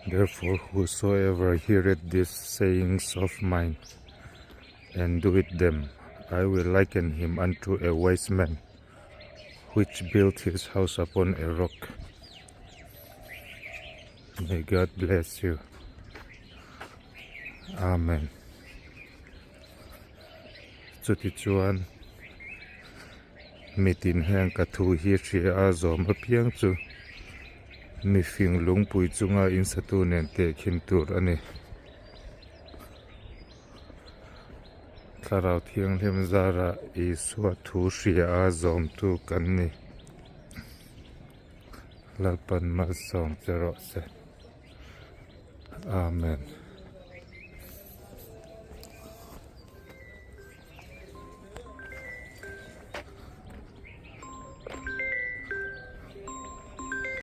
Therefore whosoever heareth these sayings of mine and doeth them, I will liken him unto a wise man which built his house upon a rock. May God bless you. Amen. Chutichuan mitin heng ka thu hi hria a zawm apiang chu mifing lungpui chunga insatu nen tehkhin tur a ni. Thlarau Thianghlim zara Isua thu hria a zawmtu kan ni. Lalpan malsawm che rawh se. Amen.